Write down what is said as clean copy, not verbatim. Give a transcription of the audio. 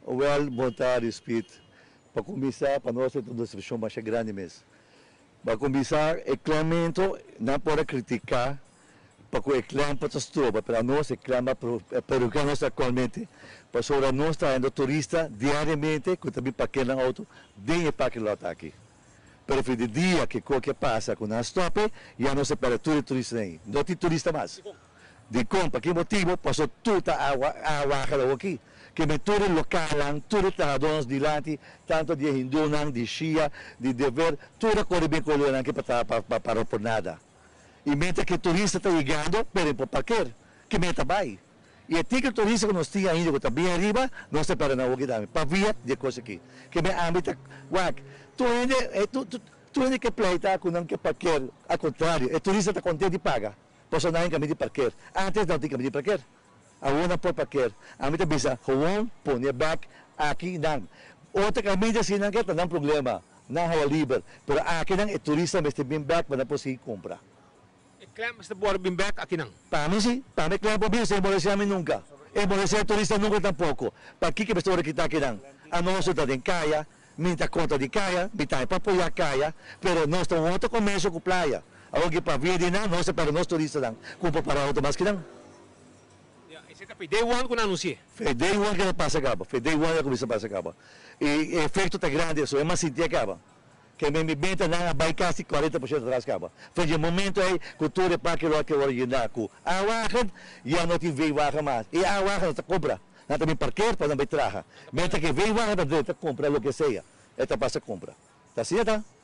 Wel, bon tardi, Speed. Pa cuminsa, pa nos e ta un decepcion masha grandi mes. Pa cuminsa, e clamento nan por a critica pa cu e clam por ta stroba, pero anos e clam a perhudica nos actualmente, pasobra nos ta hayando turista diariamente cu ta bin parkea nan auto den e parking lot aki. Pero fin di dia ke koke pasa ku nan stòp'e, ya nos a pèrdè tur e turistanan ei. No tin turista mas. Dikon? Pa ki motibu? Pasobra tur ta awa awaha awoki. Ke men tur e lokalnan, tur e trahadónan dilanti, tantu di e hindúnan, di shia, di dever, tur a kore bin kolonan ke pa traha pa pa para por nada. I mientras ke turista ta yegando, pero e por parker. Ke men ta bai. I e tiki turista ku nos tin ainda ku ta bin ariba, nos ta pèrdè nan hopi tambe pabia di e kos aki. Ke men ami ta wak, tur hende tur hende ke pleita ku nan ke parker, al kontrario, e turista ta kontent di paga pasobra nan a kaminda di parker. Antes nan no tin kaminda di parker, awor nan por parker. Ami ta bisa, gewoon pone bèk aki nan. Otro kaminda si nan ke ta nan problema, nan haya liber, pero aki nan e turista mester bin bèk pa nan por sigui kumpra. E klem mester bor bin bek akinan. Pa mi si, pa mi klem por bin sin molestia mi nunca. E molestia e turista nunca tampoco. Pakiko mester worde kita akinan? Anos ta den caya, mi ta contra di caya, mi tambe pa apoya caya, pero nos ta un otro comercio cu playa. Awor ki pa via di nan nos ta perde nos turistanan cu por para auto mas kinan. Ya, esey ta fe day one cu nan anunci'e. Fe day one cu ta pasa caba, fe day one a cuminsa pasa caba. Y e efecto ta grandi, so e mas sinti a caba. Ke men mi bentanan a bai kasi 40% atras kaba. For dje momento ei ku tur e parke lo a ke wòrdu yená ku A-wagen, ya no tin V-wagen mas. E A-wagen no ta kumpra. Nan ta bin parker pa nan bai traha. Mientras ke V-wagen ta drenta kumpra loke sea. E ta pasa kumpra. Ta asina ta.